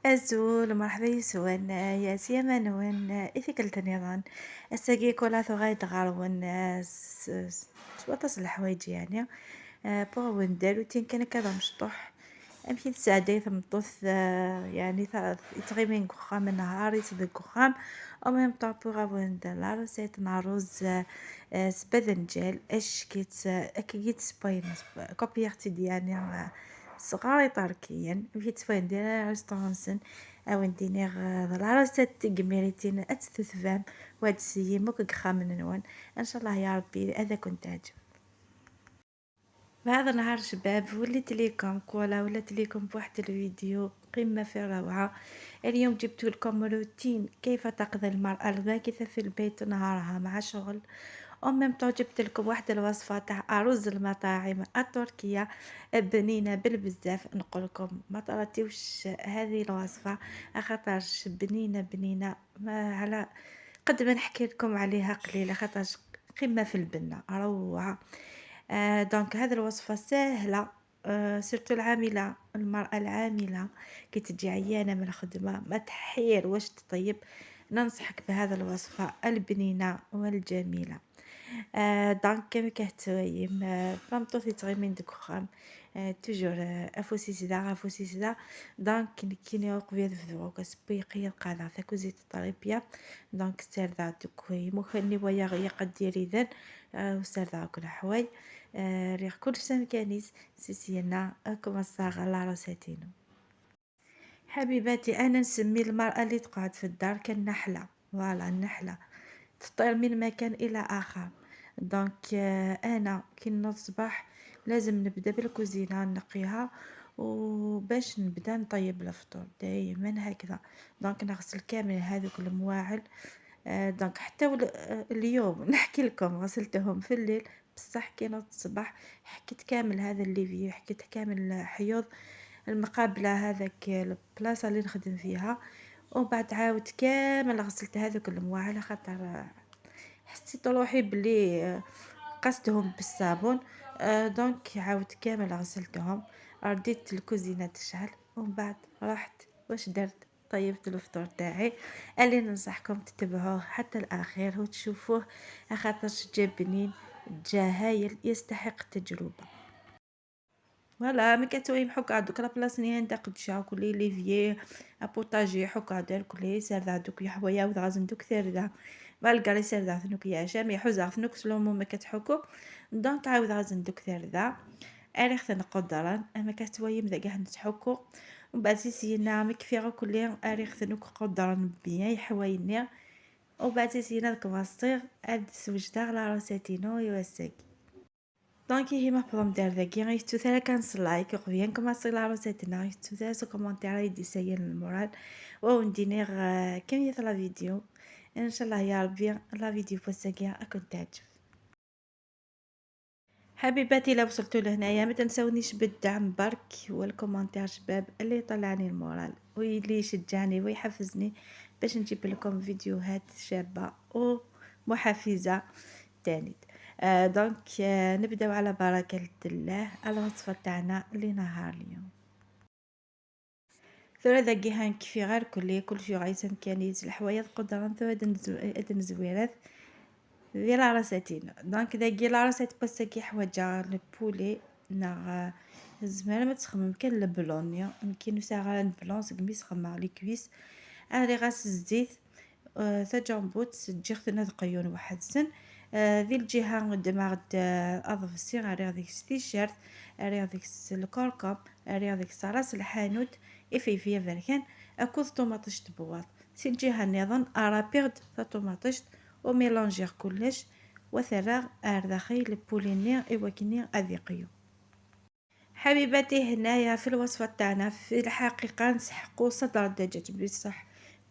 أزول مرحبا يسون يا سيما نون إثيكلت نظام الساقي كولا ثغايد غارون سواطاس الحوايج يعني بوغ وين دار روتين كان كذا مشطوح أمشي تساعدي ثمطوث يعني يتغيمين كخام النهار يتذ كخام او ميم طون بوغ وين دار لا روسيت مع رز سباذنجال اش كيت اكيد سباين كوبيرتي ديالي صغار تركيا مشيت سباين ديال ريستورانسن او نديني la recette تقميريتين اتستثفام واد سيموك كخام نون ان شاء الله يا ربي هذا كنت عجب. بهذا النهار شباب وليت ليكم كولا وليت ليكم بواحد الفيديو قمة في الروعة. اليوم جبت لكم روتين كيف تقضي المرأة الماكثة في البيت نهارها مع شغل، en même temps جبت لكم واحد الوصفة تاع أرز المطاعم التركية بنينة بالبزاف. نقول لكم ما طلعتيوش هذه الوصفة خاطرش بنينة بنينة، ما على قد ما نحكي لكم عليها قليلة خاطرش قمة في البنة روعة. Donc هذه الوصفة سهلة surtout العاملة، المرأة العاملة كي تجي عيانة من الخدمة ما تحير واش تطيب، ننصحك بهذا الوصفة البنينة والجميلة. Donc كما كتوايم فهمتو تغيمين ديك خام toujours افوسيس دا افوسيس دا. donc كيني وقفيا فذوك سبيقي القاذا ثاكوزيت طريبيا. donc سير دوك مخني ويا يقدر إذن وسير كل حواي ريغ كل سنة كانيس سيسينا كوماساغ la recette ينو. حبيباتي انا نسمي المرأة اللي تقعد في الدار كالنحلة، voilà النحلة تطير من مكان الى اخر. donc انا كي نوض الصباح لازم نبدا بالكوزينه نقيها وباش نبدا نطيب الفطور دائما هكذا. donc نغسل كامل هذوك المواعن. Donc حتى اليوم نحكي لكم غسلتهم في الليل، بصح كي نوض الصباح حكيت كامل هذا l'évier، حكيت كامل حيوض المقابلة هذاك البلاصة اللي نخدم فيها، ومن بعد عاود كامل غسلت هذوك المواعن خاطر حسيت روحي بلي قستهم بالصابون. Donc عاود كامل غسلتهم، رديت الكوزينة تشعل، ومن بعد رحت واش درت؟ طيبت الفطور تاعي اللي ننصحكم تتبعوه حتى الاخير وتشوفوه خاطرش جا بنين، جا هايل، يستحق التجربة. voilà مي كتويم حكا دوك la place ني عندها قدشا كلي l'évier potager حكا دار كلي سار دوك يحويا وغازن دوك ثير malgré سار ثنوك يا شام يحوز ثنوك سلومو ما كتحكو. donc عاود غازن دوك ثير ذا اريخ نقدران اما كتويم ذا كاع نتحكو. ومن بعد سينا مكفي كلي اريخ ثنوك قدران bien يحويني. وبعد سينا كواسطيغ اد سوجدا la recette ينو يوساكي. donc هي ما بروم دار ذاكي غير ثلا كان like وقبيان كما la recette نا يتو ثلا commentaire يدي ساين ال moral وندينيغ كمية la vidéo. ان شاء الله يا ربي la vidéo بوساكي اكون تعجب. حبيباتي لو وصلتوا لهنايا ما تنسونيش بالدعم برك وال commentaire شباب اللي يطلعني ال moral واللي يشجعني ويحفزني باش نجيب لكم فيديوهات شابه ومحفزه تاني. Donc نبداو على بركة الله الوصفة تاعنا لنهار اليوم. ثورة ذاكي هانكفي غير كلي كل شي غايسن كانيز الحوايج قدران ثورة ادن زويرات ديال la recette ينو. donc ذاكي la recette باساكي حواجا ال poulet ناغ زمان ما تخمم كان ال blanc يمكن نساغ ال blanc سكمي سخمع les cuisses اري غاس الزيت تاجامبوت جيختنا قيون واحد سن ذي الجهة دماغ أضفسي غاري ديك تيشيرت اري ديك الكركم اري ديك راس الحانوت إفيفيا فركان أكوذ طوماطيش تبواط. سي الجهة النظام أرابيغد تا طوماطيش و mélanger كلش وثراغ أرداخي ال poulet ني إواكني أذيقيو. حبيباتي هنايا في الوصفة تاعنا في الحقيقة نسحقو صدر الدجاج، بصح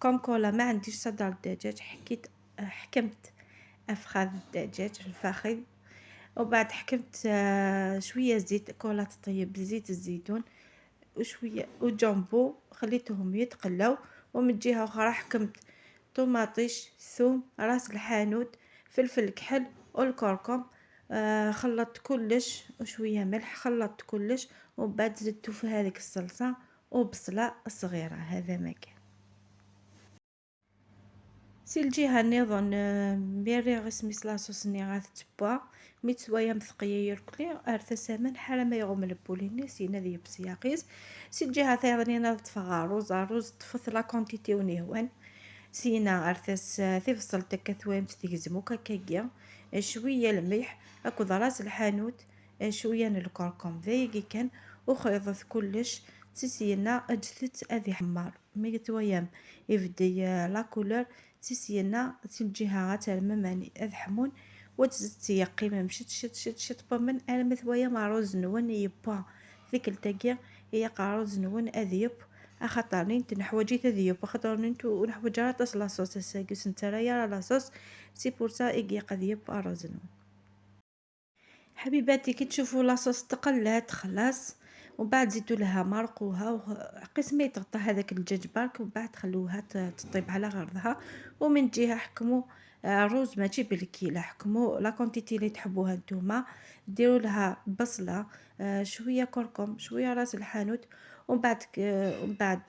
comme كولا ما عنديش صدر الدجاج حكيت حكمت افخاذ الدجاج الفخذ، وبعد حكمت شوية زيت كولا تطيب بزيت الزيتون وشوية وجامبو خليتهم يتقلاو. ومن جهة اخرى حكمت طوماطيش ثوم راس الحانوت فلفل كحل والكركم، خلطت كلش وشوية ملح، خلطت كلش وبعد زدتو في هذيك الصلصه. وبصله صغيرة. هذا ما كان. سي الجهة نظن ميري غسميس la sauce ني غاث تبوا مي تسوايا مثقيه يركلي ارث سامان حالا ما يغم ال poulet ني سينا ذي بسياقيس. سي الجهة ثانية نطفى روز روز طفث la quantité ونهوان سينا ارثس تفصل تكثويم تيزمو كاكاكيا شوية الملح اكو راس الحانوت شوية الكركم ذايقي كان وخيضت كلش. تسينا اجثت اذي حمار مي تويام يفدي la couleur تسينا الجهة غترمماني اذ حمون وتزت يقيم مشت شت شت شت بمن المثويا مع روز نون يبا ذيك التاكيا هي قاروز نون اذيب اخاطر نينت نحوجي تذيب خاطر نينتو نحوج راه la sauce الساكس نترايا la sauce c'est pour ça ايكي قذيب اروز نون. حبيباتي كي تشوفوا la sauce تقلات خلاص ومن بعد زيدوا لها مرقوها قسم يتغطى هذاك الدجاج برك، ومن بعد خلوها تطيب على غرضها. ومن جهة حكموا الروز ماشي بالكيله، حكموا la quantité اللي تحبوها نتوما، ديروا لها بصله شوية كركم شوية راس الحانوت، ومن بعد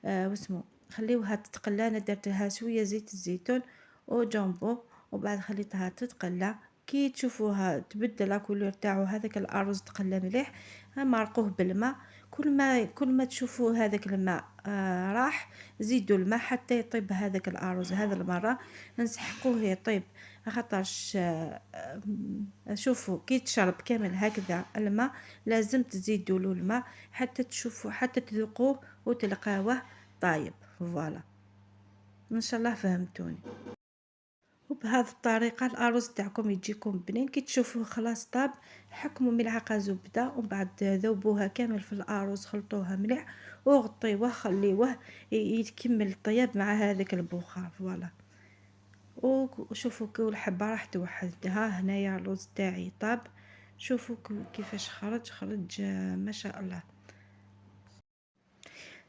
واسمو خليوها تتقلى. انا درت لها شوية زيت الزيتون وجامبو، وبعد خليتها تتقلى. كي تشوفوها تبدل la couleur تاعو هذاك الارز تقلى مليح، مرقوه بالماء. كل ما تشوفوا هذاك الماء راح زيدوا الماء حتى يطيب هذاك الارز. هذا المرة نسحقوه يطيب خاطرش شوفوا كي تشرب كامل هكذا الماء لازم تزيدوا له الماء حتى تشوفوا حتى تذوقوه وتلقاوه طايب. voilà ان شاء الله فهمتوني. وبهذه الطريقة الارز تاعكم يجيكم بنين. كي تشوفوه خلاص طاب حكموا ملعقة زبدة ومن بعد ذوبوها كامل في الارز، خلطوها مليح وغطيوه خليوه يكمل الطياب مع هذاك البخار. voilà وشوفوا كل حبه راح توحدها. هنايا الرز تاعي طاب، شوفوا كيفاش خرج ما شاء الله.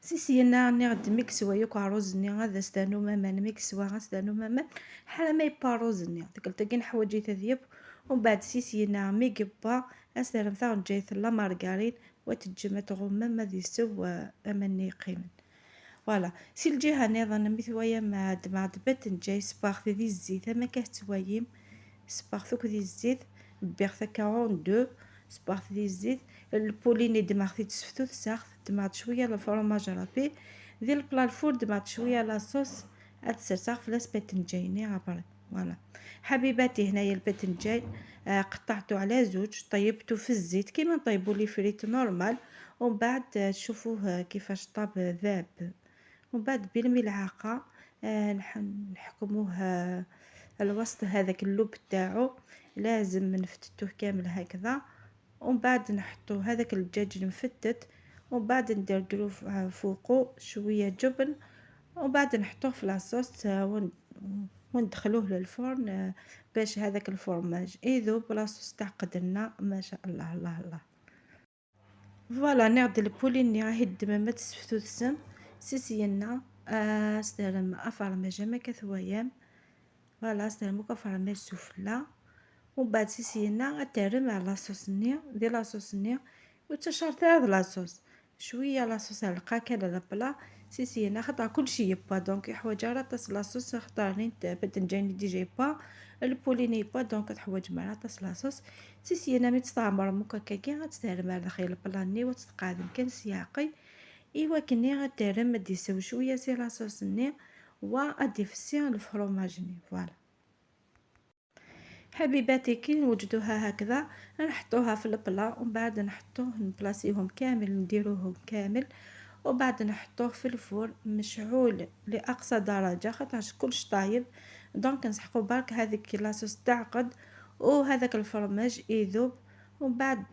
سيسينا ني غد ميكسوا يوك روز ني غادا ستانو ماما ميكسوا غاستانو ماما حالا ما يبا روز ني ديك كي نحوجي تذيب. ومن بعد سيسينا ميكبا اسلم ثا جايت la margarine وتجمع تغمم ما ذي سو امني قيمن. voilà سي الجهة نظن مثوايا مع دبت سباغ ذي الزيت ما كهتوايم سباغ ثوك ذي الزيت بيغ 42 سباغ ذي الزيت ال poulet ني دماغ تسفتو تساخ دمعت شوية ال fromage râpé ديال ال plat ال four دمعت شوية la sauce اتسرسخ في لاس باذنجاني après. voilà حبيباتي هنايا الباذنجان قطعته على زوج، طيبته في الزيت كيما نطيبو les frites normal، ومن بعد تشوفوه كيفاش طاب ذاب. ومن بعد بالملعقه نحكموه الوسط هذاك اللب تاعو لازم نفتتوه كامل هكذا، ومن بعد نحطو هذاك الدجاج المفتت، ومن بعد ندردرو فوقو شوية جبن، ومن بعد نحطوه في la sauce وندخلوه للفرن باش هذاك الفرماج يذوب la sauce تعقد لنا ما شاء الله الله الله. voilà نعد ال poulet ني راهي الدمامات تسفتو السم سيسينا سترم افرماج ما كثويام. voilà سترم فرماج سفلى، ومن بعد سيسينا غترم على la sauce ني دي la sauce ني وتشرت هاد la sauce شوية la sauce القا كان plat سيسينا خاطر كلشي يبا donc يحوج راه طاس la sauce خاطر باذنجان déjà يبا ال poulet ني يبا donc تحوج مع طاس la sauce سيسينا مي تستعمر مكاكاكي غتستعمل على خير ال plat ني وتتقادم كان سياقي ايوا كني غترم ديسو شوية سي la sauce ني و ادي في الفروماج ني. voilà حبيباتي كي نوجدوها هكذا نحطوها في ال plat، ومن بعد نحطوه نبلاسيهم كامل نديروهم كامل، وبعد نحطوه في ال four مشعول لاقصى درجه خاطرش كلش طايب. donc نسحقو برك هذيك la sauce تعقد وهذاك الفرماج يذوب، ومن بعد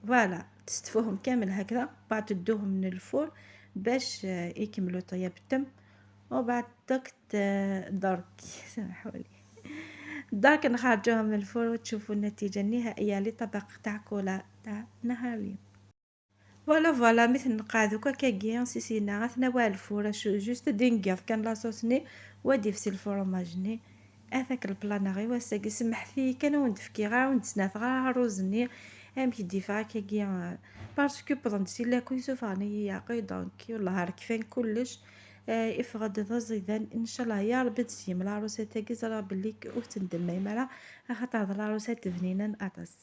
voilà تستفوهم كامل هكذا، بعد تدوهم من ال four باش يكملوا طياب التم. وبعد درك سامحولي درك نخرجوهم من ال four وتشوفوا النتيجة النهائية لطبق تاع كولا تاع نهار اليوم. voilà voilà مثل نقعدو كاكاكي سيسينا غاثنا ال four juste دينكيض كان la sauce ني ودي في الفرماج ني هذاك ال plat غي واساكي سمح في كان وندفكي غا وندسناث غا روزني ام كي ديفا كاكي parce que بضنت سي لاكو يسوفاني ياقي. donc والله كيفان كلش يفغد ضزيدان. ان شاء الله يا ربي تسيم la recette تاعي زرا بليك وتندم مالا خاطر la recette بنينه اطاس.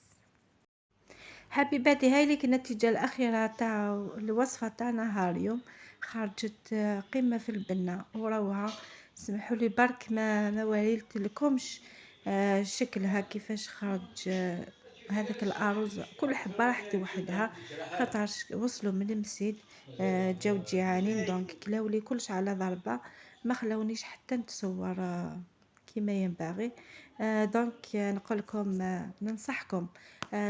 حبيباتي، هاي لك النتيجة الأخيرة تاع الوصفة تاع نهار اليوم، خرجت قمة في البنة وروعة. سمحوا لي برك ما وريت لكمش شكلها كيفاش خرج هذاك الارز، كل حبه راحت وحدها خاطر وصلوا من المسيد جاو جيعانين، donc كلاو لي كلش على ضربه، ما خلاونيش حتى نتصور كما ينبغي. donc نقول لكم ننصحكم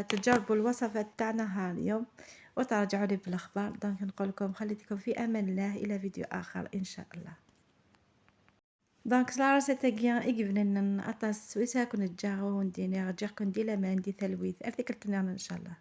تجربوا الوصفات تاع نهار اليوم وترجعوا لي بالاخبار. donc نقول لكم خليتكم في امان الله، الى فيديو اخر ان شاء الله. donc la recette اكيا ايڨبنن اطاس ويساكن تجاغو ونديني غجيكم دي لامان دي ثلويث ارتكلتنا ان شاء الله.